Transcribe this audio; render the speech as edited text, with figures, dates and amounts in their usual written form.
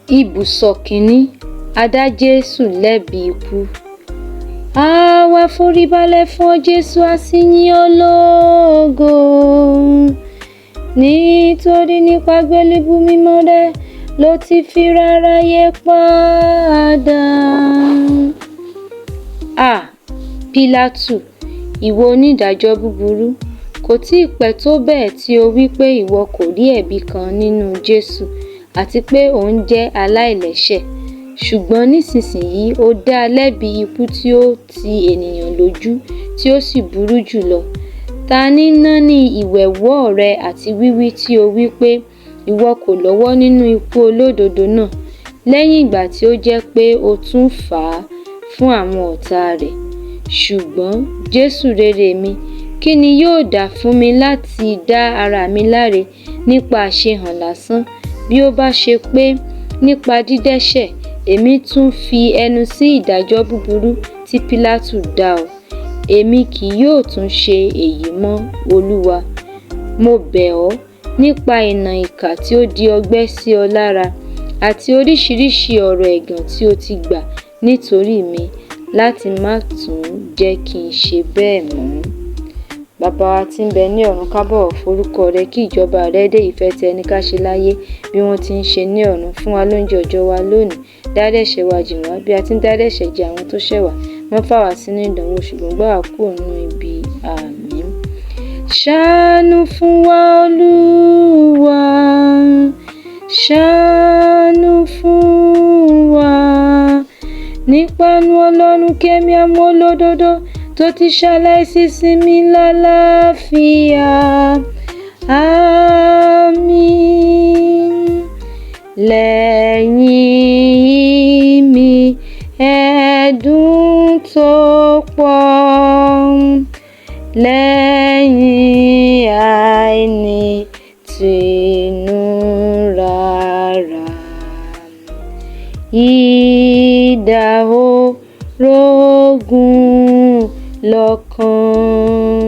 Ibùsọ̀ kìíní, a dá Jésù lẹ́bi ikú. Àwa foríbalẹ̀ fún ọ Jésù, a sì yìn ọ́ lógo. Nítorí nípa àgbélébùú mímọ́ rẹ ló ti fi ra aráyé padà. À! Pílátù, ìwọ onídàájọ́ búburú, kò tí ì pẹ́ tó bẹ́ẹ̀ tí o wí pé ìwọ kò rí ẹ̀bi kan nínú Jésù àti pé òun jẹ́ aláìlẹ́ṣẹ̀. Ṣùgbọ́n nísinsìnyí ó dá a lẹ́bi ikú tí ó ti ènìyàn lójú tí ó sì burú jùlọ. Ta ní náání ìwẹ̀wọ́ rẹ àti wíwí tí o wí pé ìwọ kò lọ́wọ́ nínú ikú olódodo náà, lẹ́yìn ìgbà tí ó jẹ́ pé o tún fà á fún àwọn ọ̀tá rẹ̀. Ṣùgbọ́n, Jésù rere mi, kí ni yóò dà fún mi láti dá ara mi láre nípa àṣehàn lásán bí ó bá ṣe pé nípa dídẹ́ṣẹ̀ èmi tún fi ẹnu sí ìdájọ́ búburú tí Pílátù dá ọ. Èmi kì yóò tún ṣe èyí mọ́, Olúwa. Mo bẹ̀ ọ́ nípa ìnà ìkà tí ó di ọgbẹ́ sí ọ lára àti oríṣiríṣi ọ̀rọ̀ ẹ̀gàn tí o ti gbà nítorí mi láti má tún jẹ́ kí n ṣe bẹ́ẹ̀ mọ́. Bàbá wa tí ń bẹ ní ọ̀run, ká bọ̀wọ̀ forúkọ rẹ, kí ìjọba rẹ dé, ìfẹ́ tẹ ní ká ṣe láyé bí wọ́n ti ń ṣe ní ọ̀run. Fún wa lóúnjẹ ọjọ́ wa lónìí. Dárí ẹ̀ṣẹ̀ wa jìn wá bí a ti ń dárí ẹ̀ṣẹ̀ jì àwọn tó ṣẹ̀ wá. Má fà wá sínú ìdánwò, ṣùgbọ́n gbà wá kúrò nínú ibi. Àmín. Ṣàánú fún wa, Olúwa. Ṣàánú fún wa. Nípa àánú Ọlọ́run kí ẹ̀mí àwọn olódodo tó ti ṣaláìsí sinmi lálàáfíà. Àmín. Lẹ́yìn ìmí ẹ̀dùn tó pọ̀, lẹ́yìn àìní tìnú rárá, ìdahoro gùn lọ́kàn.